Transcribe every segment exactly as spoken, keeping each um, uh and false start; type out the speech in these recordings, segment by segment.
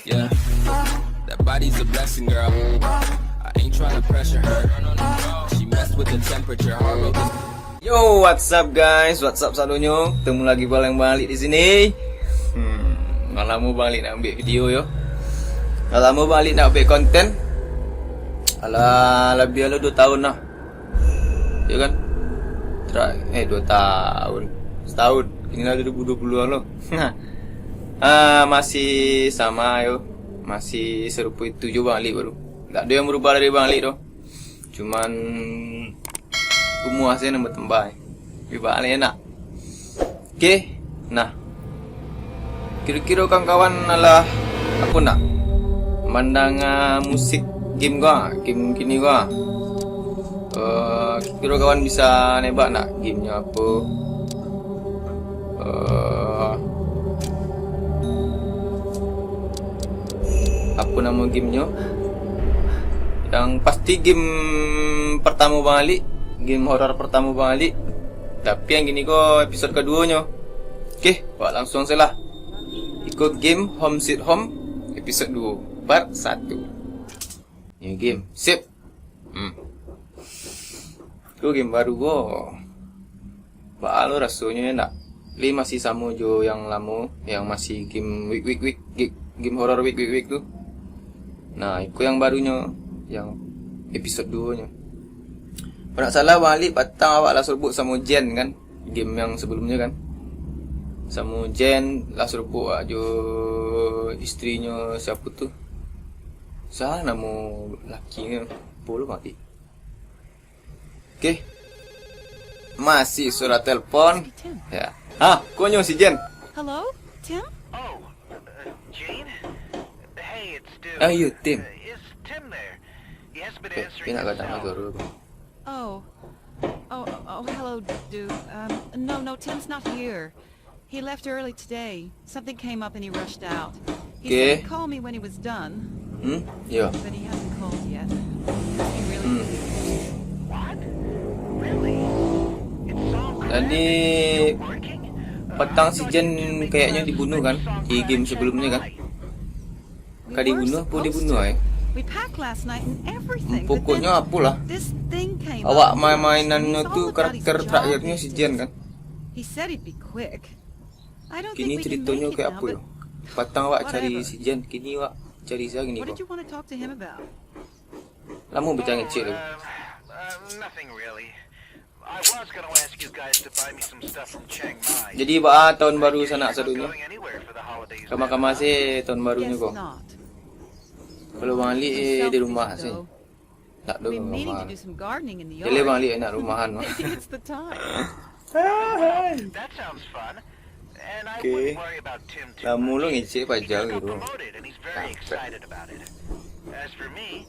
Yeah. That body's a blessing, girl. I ain't tryna pressure her. She messed with the temperature, heart rate is Yo, what's up guys? What's up sadonyo? Ketemu lagi bareng Bang Alik di sini. Hmm, lah lamo Bang Alik nak ambiak video yo. Lah lamo Bang Alik nak ambiak konten. Alah, labiah lah duo tahun lah. Yo kan? Tra-, eh, duo tahun. Setahun. Kini lah duo ribu duo puluh lo. Ah, masih samo yo. Masih sarupo itu juo Bang Alik baru. Ndak ado yang barubah dari Bang Alik tu. Cuman umua sajo nan batambah. Tapi Bang Alik enak. Oke. Nah. Kiro-kiro kawan-kawan alah apo nak? Mandanga musik game ko, game kini ko. Eh, kiro kawan bisa nebak nak game-nyo apo? Eh, apo namo game-nyo? Yang pasti game pertamo Bang Alik, game horor pertamo Bang Alik. Tapi yang kini ko episode kaduonyo. Oke, wak langsung sajolah. Iko game Home Sweet Home episode duo, part satu. New game. Sip. Hmm. Tu game baru ko. Baa lo rasonyo, ndak? Lai masih samo jo yang lamo, yang masih game wik, wik, wik, ge-, game horor wik, wik, wik tu. Nah, iko yang barunyo, yang episode duonyo. Kalau ndak salah, Bang Alik patang awak lah sarupo samo Jen kan? Game yang sebelumnyo kan? Samo Jen lah sarupo awak jo istrinyo siapo tu? Sia namo lakinyo? Apo lo mati. Oke. Masih suara telepon. Tim. Ya. Ah, konyo si Jen. Hello, Tim? Oh, uh, Jane? Hey, it's Duke. Ah, iyo, Tim. Uh, is Tim there? He hasn't been Eh, answering dia nak his gadang cell. Lagi dulu. Oh. Oh, oh, oh, hello, Duke. Um, no, no, Tim's not here. He left early today. Something came up and he rushed out. He said he'd call me when he was done. Hmm? Yo. But he hasn't called yet. He must be really Hmm. busy. What? Really? It's so Jadi, petang si Jen kayaknyo dibunuh kan, di game sebelumnyo kan? Ka dibunuh apo dibunuh, eh? We packed last night and everything, but Pokoknyo then apolah. This thing came up. Awak main-mainannyo tu karakter terakhirnyo si Jen kan? He said he'd be quick. I don't Kini think we can ceritonyo make it kayak now, apo yo? But Patang awak cari whatever. Si Jen, kini awak cari sia gini What ko. Did you want to talk to him about? Lamo bacang ngecek tu. Um, um, nothing really. I was gonna ask you guys to buy me some stuff from Chiang Mai. Jadi baa tahun baru sanak sadonyo? Kama-kama se tahun barunyo ko. Kalau Bang Alik eh, di rumah se. Ndak do rumah. Jadi Bang Alik nak rumahan. Oke. Lamo lo ngecek paja gitu. As for me,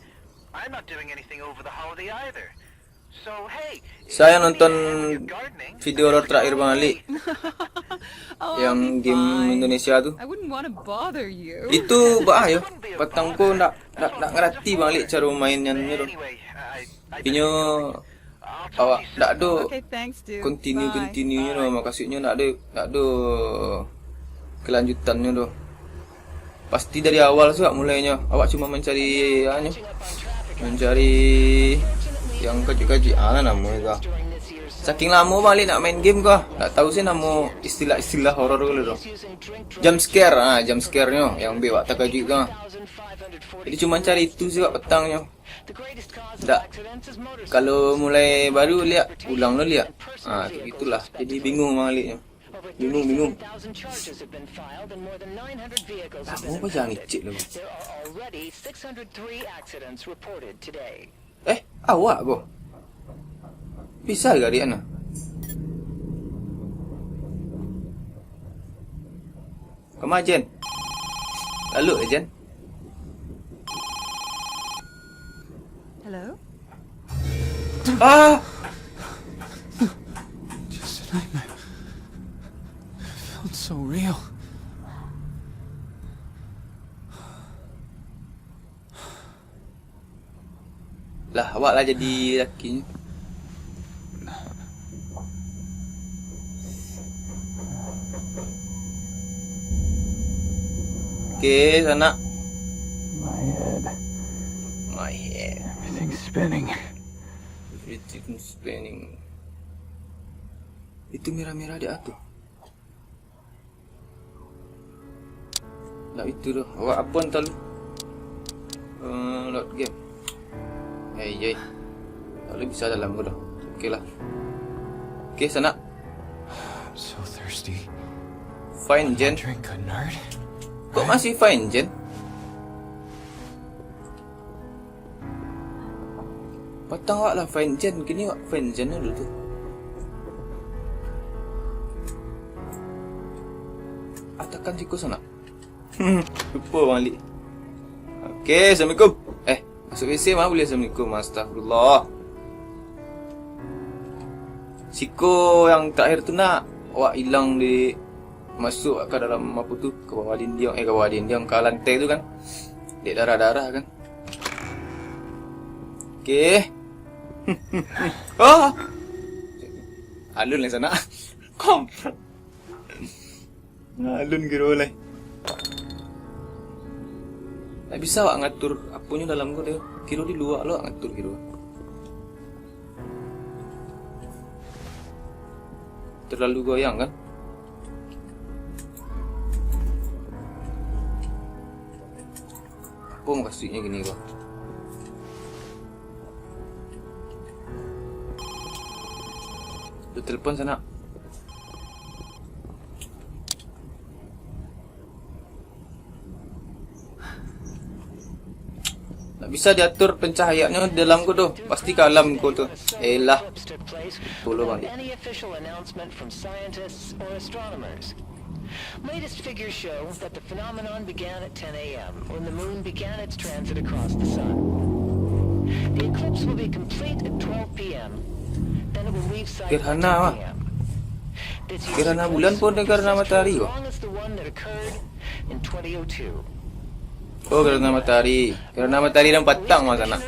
I'm not doing anything over the holiday either. Saya nonton video horor terakhir Bang Alik. Yang game Indonesia tu. Itu baa yo. Patang ko ndak, ndak, ndak ngarati Bang Alik caro mainannyo tu. Inyo awak ndak ado continue-continue-nyo tu, maksudnyo ndak ado, ndak ado kelanjutannyo tu. Pasti dari awal sudah mulainyo. Awak cuma mancari, anyo, mancari yang kajuik-kajuik. Ah, lah namo itu. Saking lamo Bang Alik nak main game ko, ndak tahu se namo istilah-istilah horor ko tu. Jump scare, ah, jump scare-nyo yang buek awak takajuik ko. Jadi cuma cari itu se awak patangnyo. Ndak. Kalau mulai baru liak, ulang lo liak. Ah, gitulah. Jadi bingung Bang Alik nyo. Bingung, bingung. Lamo ko jangan ngecek lo. Eh, awak ko. Bisa garian lah. Kama Jen? Lalu eh, Jen? Hello? Ah! Just a nightmare. It felt so real. Lah, awak lah jadi lakinyo. Oke, sanak. Spinning. Everything spinning. Itu merah-merah di atas. Nak itu doh. Awak apo anta lu? Eh, load game. Hei, yei. Lalu bisa dalam ko doh. Oke lah. Oke, sanak. I'm so thirsty. Fine, Jen. Drink a nerd. Kok masih fine, Jen? Patang awak lah fine Jen, kini awak fine Jen dulu tu. Atakan siko sanak. Lupo balik. Oke, assalamualaikum. Eh, masuk W C mah buliah assalamualaikum. Astagfirullah. Siko yang terakhir tu nak, awak ilang di, masuk ka dalam apo tu, ka bawah dindiang, eh, ka bawah dindiang, ka lantai tu kan. Dek darah-darah kan. Oke. Ah. Alun lah sanak. Kompro. Alun kiro lai. Ndak bisa awak ngatur aponyo dalam ko doh. Kiro di lua lo awak ngatur kiro. Terlalu goyang kan? Apo mukasuiknyo kini ko? Tu telepon sanak. Ndak bisa diatur pencahayaannyo di dalam ko tu. Pasti kalam ko tu. Elah. Tolong balik. Any official announcement from scientists or astronomers? Latest figures show that the phenomenon began at ten a m when the moon began its transit across the sun. The eclipse will be complete at twelve p m. Then it will leave sight at Gerhana, ten p m. This used Gerhana eclipse bulan pun will persist gerhana matahari, for as long as the one that occurred in twenty oh two. Oh, gerhana matahari. Gerhana matahari dan patang mah sanak.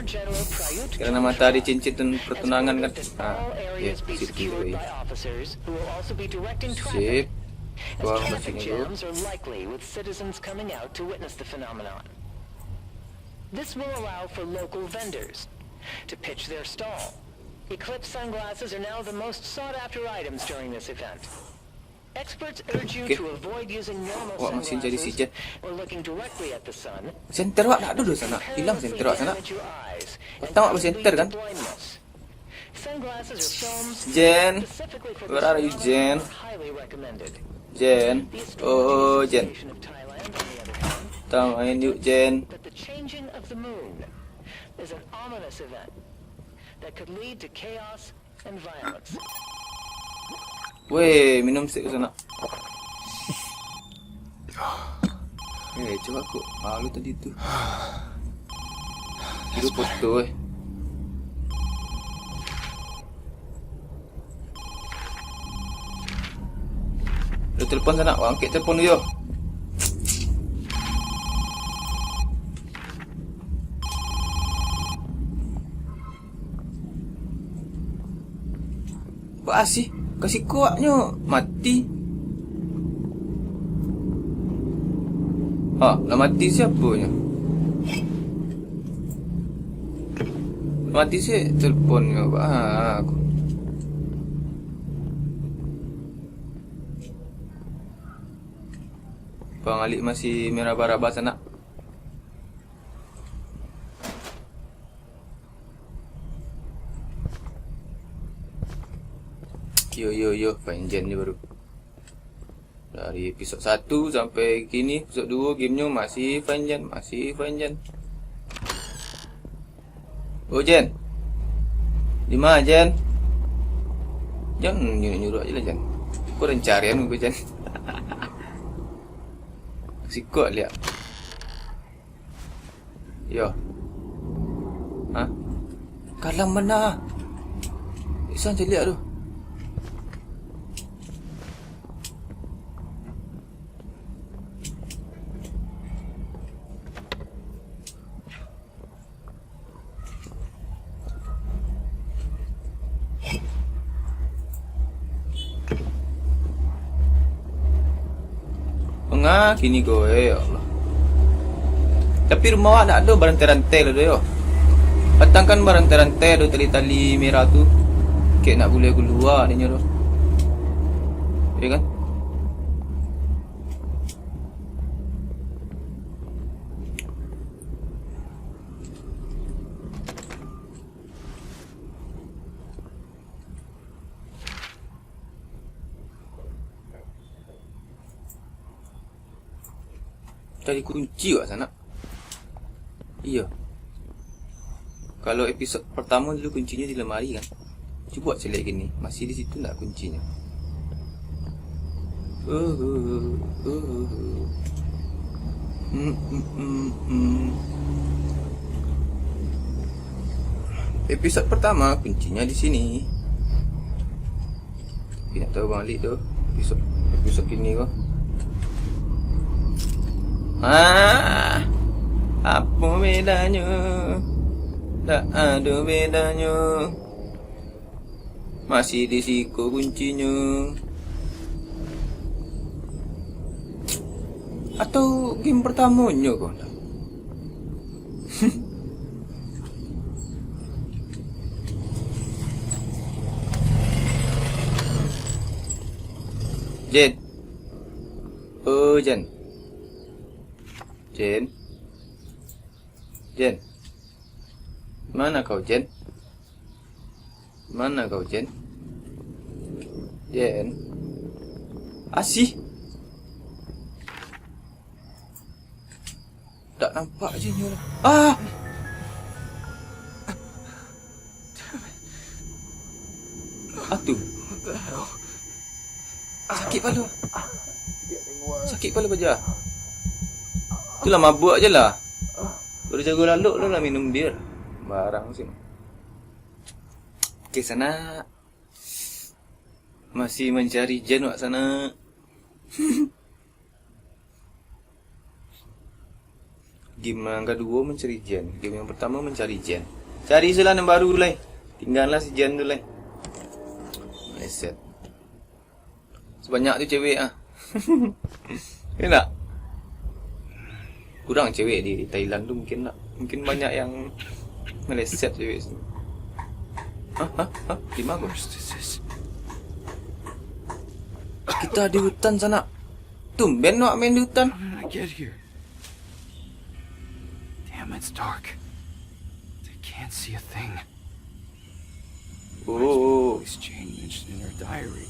Gerhana matahari cincin tun-, pertunangan kan. Ah, ya, sip, sip, sip. Sip. Buang masih minggu. This will allow for local vendors to pitch their stall. Eclipse sunglasses are now the most sought after items during this event. Experts urge you to avoid using normal sunglasses or looking directly at the sun. Oke. Wak masih jadi si Jen. Center wak ndak ado doh sanak. Hilang center wak sanak. Patang wak basenter kan? Sunglasses or films specifically for the sun are highly recommended. Jen, where are you, Jen? Jen. Oh, Jen. The Astrological Association of Thailand, on the other hand, Tang main yuk, Jen. That the changing of the moon is an ominous event that could lead to chaos and violence. Weh, minum sek ka sanak. Eh, cubo kok malu tadi tu. Hidup foto, eh. Ado telepon sanak, wak angkek telepon dulu yo. Baa sih, ka siko waknyo mati. Ha, lah mati siaponyo? Mati si teleponnyo, baa ko. Bang Alik masih meraba-raba sanak. Yo, yo, yo, fine Jen ni baru. Dari episod satu sampai kini, episod duo, game nyo masih fine Jen, masih fine Jen. Oh, Jen. Di ma, Jen? Jen, nyuruak-nyuruak ajo lah, Jen. Ko den carian ko, Jen. Siko liak. Yo. Ha? Kalam bana. Isan caliak tu. Manga kini ko, eh, ya Allah. Tapi rumah awak ndak ado barantai-rantai lah tu, yo. Patang kan barantai-rantai ado tali-tali merah tu. Kek nak buleh kalua ninyo tu. Iyo kan? Tali kunci wak sanak. Iyo. Kalau episod pertamo dulu kuncinyo di lemari kan. Cubo caliak kini, masih di situ ndak kuncinyo? Uh, uh, uh, uh, uh. Hmm, hmm, hmm, hmm. Episod pertamo kuncinyo di sini. Tapi nak tahu balik tu episod, episod kini ko. Ah, apo bedanyo? Tak ado bedanyo. Masih di siko kuncinyo. Atau game pertamonyo ko? Jen. Oh, Jen. Jen. Jen. Mana kau, Jen? Mana kau, Jen? Jen. Asih. Tak nampak je nyo lah. Ah! Atu. Sakik palo. Sakik palo paja. Itulah mabuak je lah. Baru jago lalok tu lah minum bir. Barang sih. Oke, sanak. Masih mancari Jen wak sanak. Game yang kaduo mancari Jen. Game yang pertamo mancari Jen. Cari se lah nan baru lai. Tinggalah si Jen tu lai. Meleset. Sebanyak tu cewek ah. Enak. Kurang cewek di Thailand tu mungkin nak. Mungkin banyak yang meleset cewek sini. Hah? Hah? Hah? Di mana? Kita di hutan sanak. Tumben awak main di hutan. How did I get here? Damn, it's dark. I can't see a thing. Oh. Voice Jane mentioned in her diary.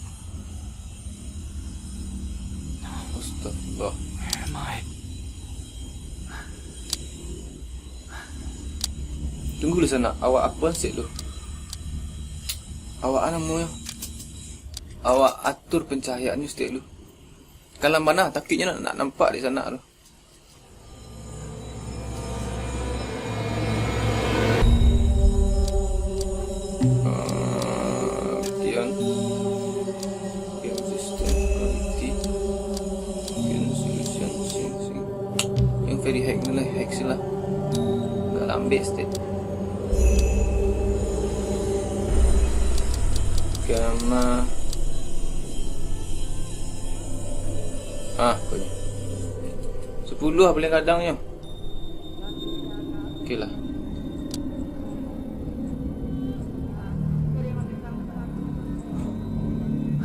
Astagfirullah. Where am I? Tunggu dulu sanak, awak apa sek dulu? Awak apa namonyo? Awak atur pencahayaannyo sek dulu. Kalam bana, takuiknyo nak, nak nampak di sanak tu. Ah, kian. Kian system quality. Kian solution, sing, sing. Yang very hack ni lah, hack sih lah. Agak lambek sikit. Kian mah. Ah, kau ni. Sapuluah paling kadangnyo. Oke lah.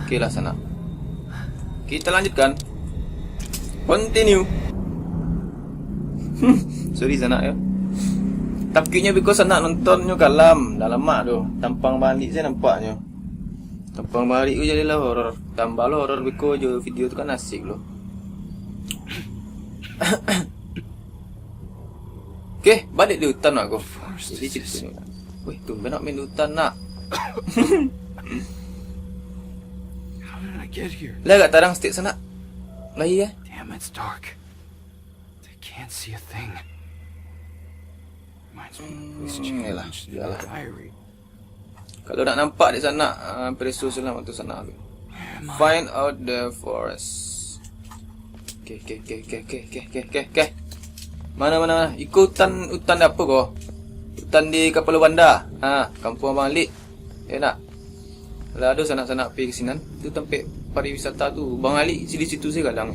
Oke lah, sanak. Kita lanjutkan. Continue. Sorry, sanak, yo. Takuiknyo biko sanak nontonnyo kalam, dah lamak tu. Tampang balik sajo nampaknyo. Tampang balik tu jadilah horor. Tambah lo horor biko jo video tu kan asik lo. Oke, balik di hutan aku. Jadi ceritanya. Wih, tumben nak main di hutan nak. How did I get here? Lah agak tarang stik sanak. Lah iya. Damn, it's dark. I can't see a thing. Reminds me of this Hmm, yalah, change in yalah. Diary. Kalau nak nampak di sanak, ah, preso selamat tu sanak tu. Find out the forest. Oke, oke, oke, oke, oke, oke, oke, oke, oke. Mana, mana, mana? Iko hutan, hutan di apo ko? Hutan di Kapalo Banda. Ha, kampuang Abang Alik. Yo nak? Lah ado sanak-sanak pai ka sinan. Tu tampek pariwisata tu. Bang Alik di situ se gadang.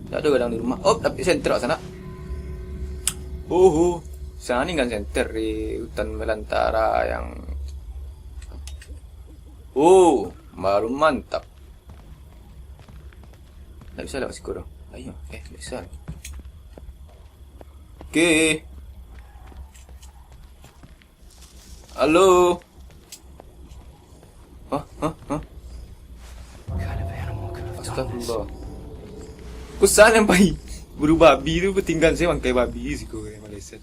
Dak ado gadang di rumah. Oh, tapi sentral sanak. Oho. Sana ni kan center di hutan belantara yang, oh, baru mantap. Ndak bisa lewat siku tu. Ayo, eh, ndak bisa. Oke. Halo. Hah? Hah? Hah? Astagfirullah. Kusan yang pai. Buru babi tu batinggan saya bangkai babi siko, eh, Malaysia.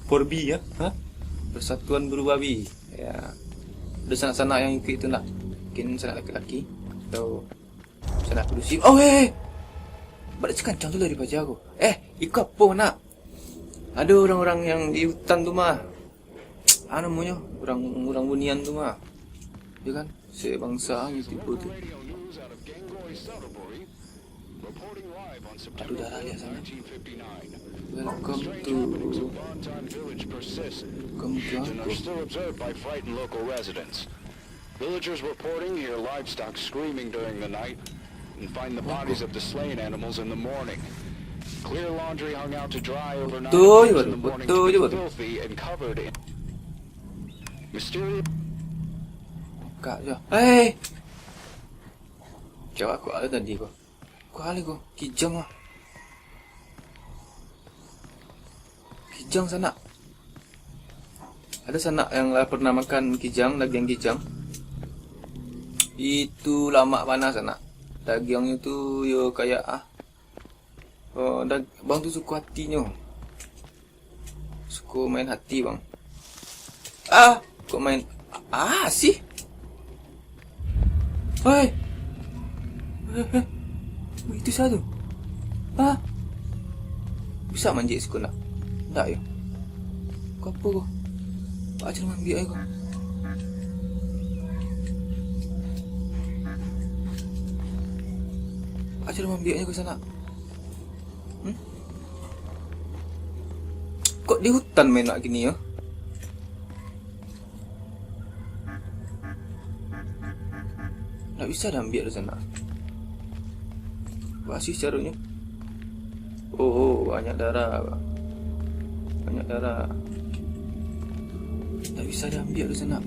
Four B ya? Hah? Persatuan buru babi. Ya. Ada sanak-sanak yang ikut itu nak. Mungkin sanak laki-laki atau sanak padusi. Oh, eh. Badak cakancang tu lah di paja aku. Eh, iko apo nak? Ada orang-orang yang di hutan tu mah. Ah, namonyo, urang, urang bunian tu mah. Yo kan? Sebangsa gitu tibo tu. Aduh, darah lihat sana. Welcome to, welcome to Angkor. Villagers reporting hear livestock screaming during the night and find the bodies of the slain animals in the morning. Clear laundry hung out to dry overnight appears in the morning to be filthy and covered in mysterious. Buka je. Hei. Jawab aku ada tadi ko. Kuali ko, kijang ah. Kijang sanak. Ada sanak yang lah pernah makan kijang, dagiang kijang? Itu lamak bana sanak. Dagiangnyo tu yo kayak ah, oh, dag-, bang tu suko hatinyo. Suko main hati, bang. Ah, kok main, ah, sih? Hei. Eh, eh. Itu sia tu? Hah? Bisa manjek siko nak? Ndak yo. Ko apo ko? Pak Acil mambiak ko. Pak Acil mambiaknyo ko sanak. Hmm? Kok di hutan main nak gini yo? Ndak bisa diambiak di sana. Baa sih caronyo? Oh, oh, banyak darah. Banyak darah. Ndak bisa diambiak di sana.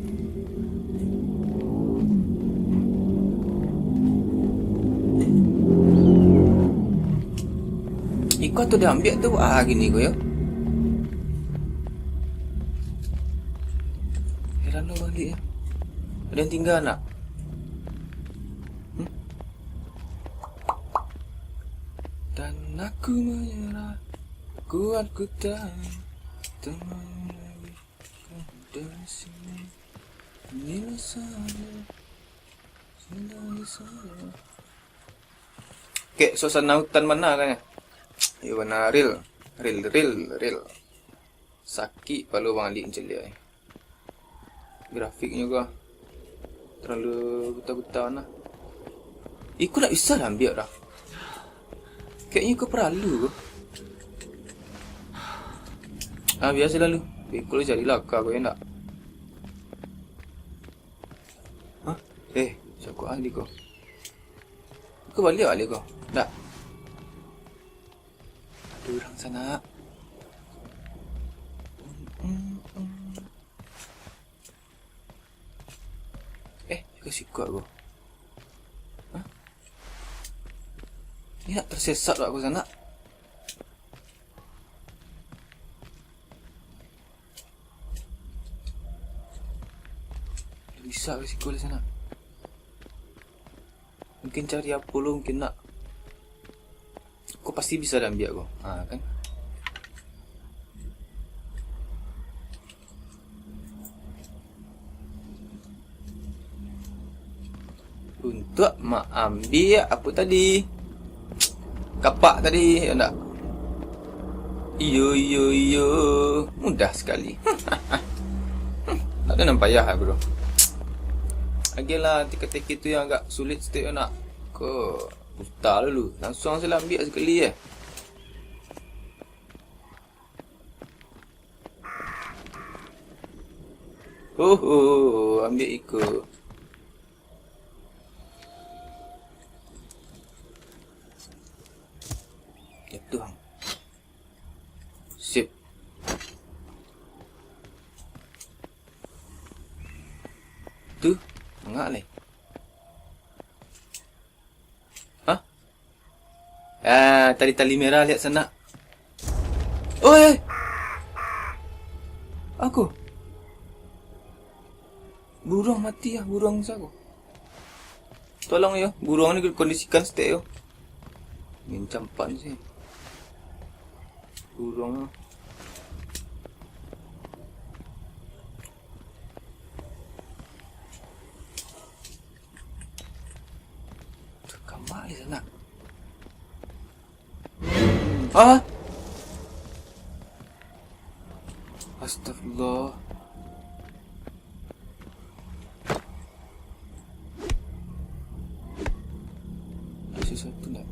Iko tu diambiak tu, ah, gini ko yo. Heran tu baliak yo. Ada yang tinggal nak? Hmm? Dan aku menyerah, kuat ku tak, tak mau lagi dari sini. Inilah saja, inilah saja. Kek suasana hutan bana kan yo? Iyo bana, real. Real, real, real. Sakik palo bang Alik mancaliak. Grafiknyo ko terlalu buta-buta nah. Iko ndak bisa lah ambiak dah. Kayaknyo iko paralu ko. Ah, biaso lalu. Iko lah cari laka ko, yo ndak? Hah? Eh, siapa ah di ko? Iko baliak balik ko? Ndak. Ada urang sanak. Eh, ka siko ko. Hah? Ni nak tersesat wak ko sanak. Bisa ka siko lah sanak. Mungkin cari apo lo, mungkin nak. Ko pasti bisa diambiak ko. Ha, kan? Untuak maambiak apo tadi? Kapak tadi, yo ndak? Iyo, iyo, iyo. Mudah sakali. Tak ado nan payah lah, bro. Agiahlah teka-teki tu yang agak sulit saketek, yo ndak? Ko buta dulu. Langsuang salah ambiak sakali, eh. Oh, oh, oh, ambiak iko. Jatuah. Sip. Tu, mangak lai. Hah? Ah, tali-tali merah lihat sanak. Oi! Aku. Buruang mati ah, buruang sa ko. Tolong yo, buruang ni kondisikan saketek yo. Ngincam pan sih. Buruang. Tuh, kamari sanak. Ah! Astagfirullah. Ada sesuatu ndak?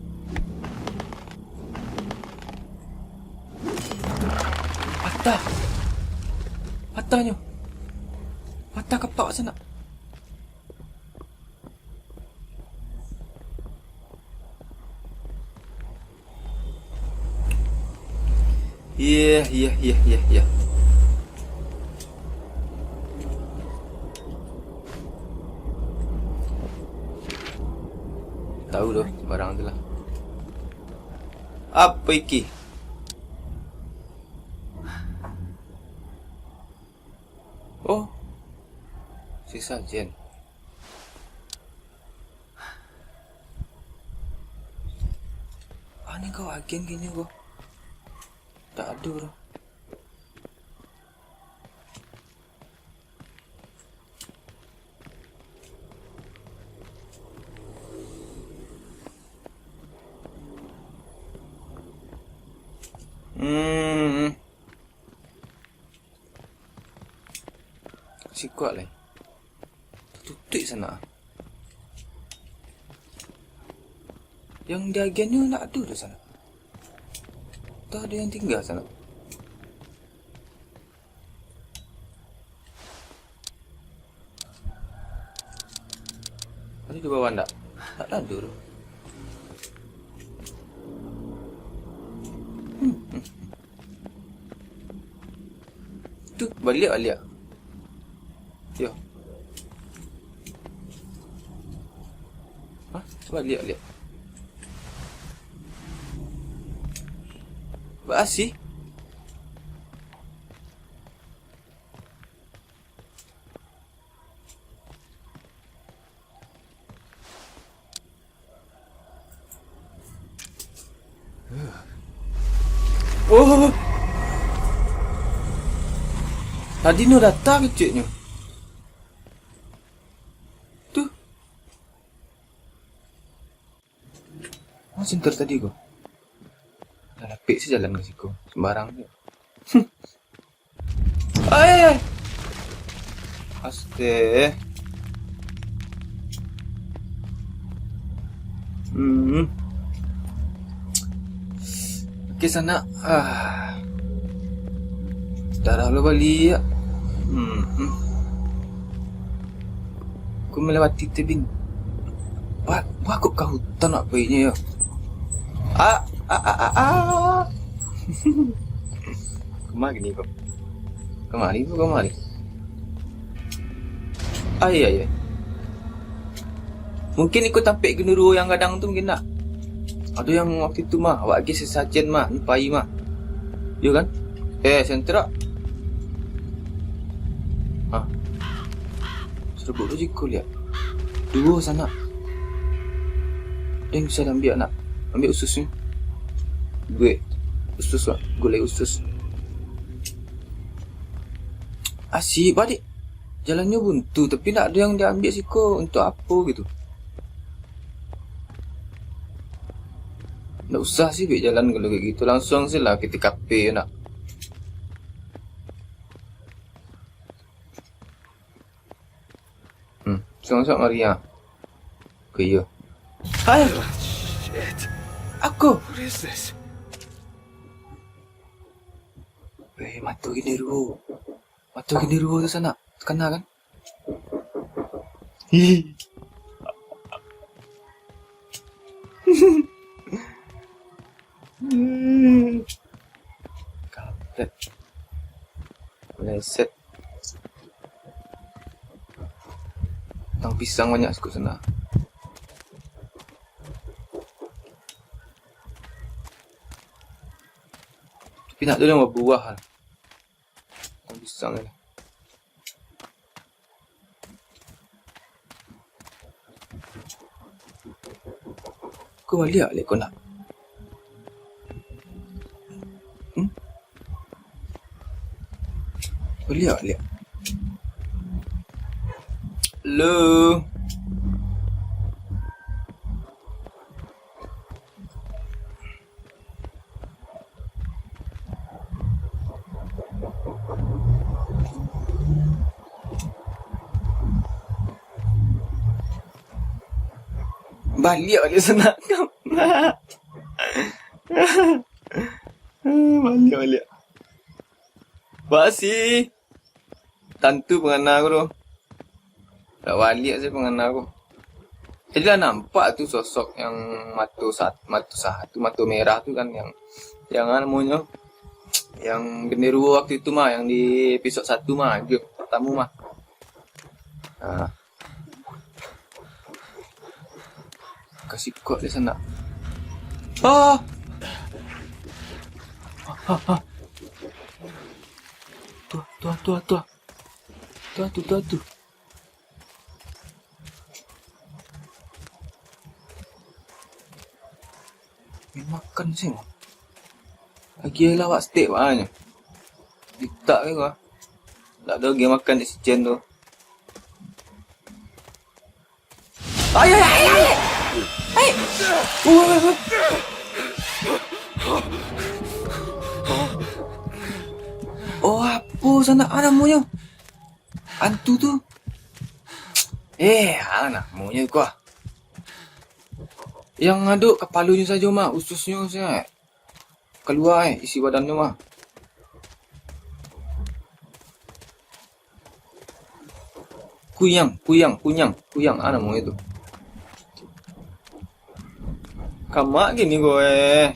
Patah! Patahnyo! Patah kapak sanak! Iya, iya, iya, iya, iya. Tahu doh barang tu lah. Apa iki? Oh. Sesajen. Aneh kau agen kini ko. Tak ada dah. Hmm. Sikuak lai. Tutuik sanak. Yang diagiannyo nak ado doh sanak. Tah ado yang tingga sanak. Ado di bawah ndak? Tak ado doh. Hmm, hmm. Tu, baliak, baliak. Yo. Hah? Baliak, baliak. Ba-, asi? Oh. Tadi no datang keceknyo. Tu. Oh, center tadi ko. Dah lapik se jalan ka siko. Sembarang se. Ai, ai, ai. Aste. Hmm. Oke, sanak. Ah. Darah lo baliak. Hmm. Aku melewati tebing. Ba-, bakok ka hutan nak painyo yo. Ah, ah, ah, ah, ah. Kamari ko. Kamari ko, kamari. Ai, ai, ai. Mungkin iko tampek genderuwo yang gadang tu mungkin nak. Ado yang waktu itu mah, awak agi sesajen mah, ni pai mah. Yo kan? Eh, sentera. Ha. Serbuk tu jiko liak. Duo sanak. Deng bisa diambiak nak. Ambiak usus ni. Gue. Usus, Wak. Gulai usus. Asik, Pak, dek. Jalannyo buntu, tapi ndak ado yang diambiak siko. Untuak apo gitu? Ndak usah sih buek jalan kalau kayak gitu. Langsung se lah ke T K P nak. Hmm, langsung mari ah. Ke iyo. Hai. Shit. Aku. What is this? Eh, mato genderuwo. Mato genderuwo tu sanak. Takana kan? Hi. Kampret. Meleset. Pisang banyak sikok sanak. Tapi nak tu lah babuah. Pisang ni. Kau baliak lek kau nak. Hmm? Baliak lek. Hello. Baliak baliak sanak. Baliak baliak. Basi. Tantu pangana aku tu. Dak baliak sajo pangana aku. Jadi lah nampak tu sosok yang mato sat-, mato satu, mato merah tu kan, yang, yang namonyo, yang genderuwo waktu itu mah, yang di episod satu mah, episod pertamo mah. Nah. Ka sikok di sanak. Ah! Ah, ah, ah. Tuh, tuh, tuh, tuh. Tuh, tuh, tuh, tuh. Makan sih. Lagi lah awak stek, Pak, nyo. Ditak ke, Pak? Ndak ado lagi makan di sijen tu. Ai, ai, ai, ai, ai. Ai. Wah, wah, wah. Oh, apo sanak namonyo? Antu tu. Eh, alah namonyo ko. Yang ado kapalonyo sajo mah, ususnyo se kalua, eh, isi badannyo mah. Kuyang, kuyang, kuyang, kuyang, ah, namonyo tu. Kamak gini ko, eh.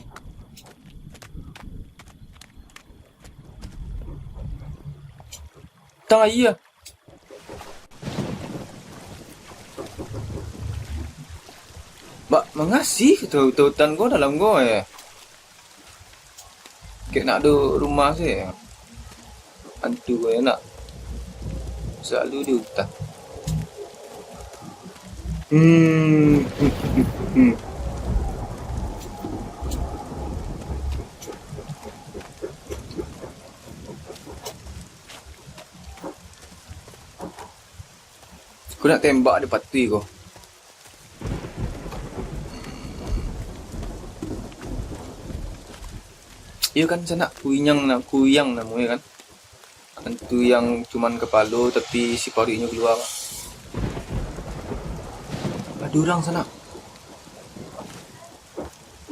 Tang aia. Bak mangasi tu hutan-hutan ko dalam ko, eh. Kek nak ado rumah se. Antu ko nak salalu di hutan. Hmm. Aku nak tembak dia patuih ko. Iyo kan, sanak, kuyang na-, kuyang namonyo kan. Antu yang cuman kapalo tapi isi paruiknyo kalua. Ado urang sanak.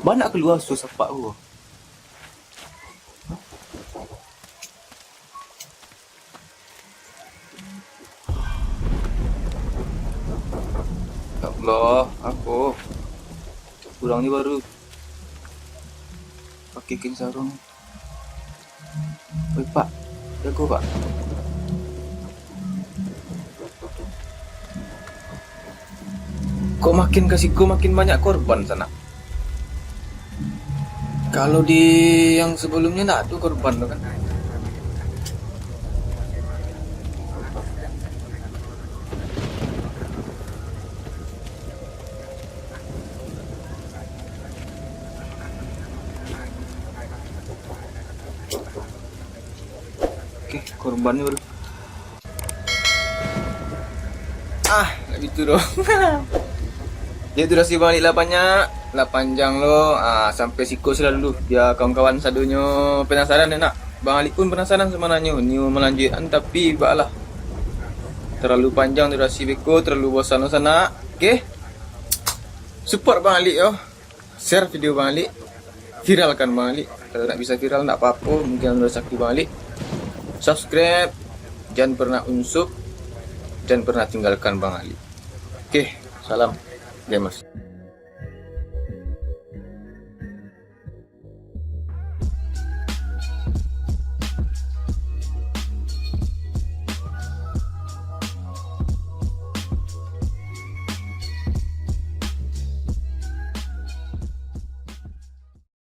Banyak kalua suah sapak ko. Ya Allah, aku kurang ni baru pakai kain sarung. Oi, Pak, jago, Pak. Kok makin ka siko makin banyak korban sanak. Kalau di yang sebelumnya ndak ado korban tu kan. Oke, korbannya baru. Ah, ndak gitu doh. Jadi durasi Bang Alik lah banyak, lah panjang lo. Ah, sampai siko sudah dulu. Biar kawan-kawan sadonyo penasaran, enak. Bang Alik pun penasaran sebenarnya. Nio melanjutkan, tapi baklah. Terlalu panjang durasi beko, terlalu bosan lo sanak. Oke. Support Bang Alik yo. Share video Bang Alik, viralkan Bang Alik. Kalau ndak bisa viral, ndak apo-apo, mungkin anu rasaki Bang Alik. Subscribe, jan pernah unsub, jan pernah tinggalkan Bang Alik. Oke, salam, gamers.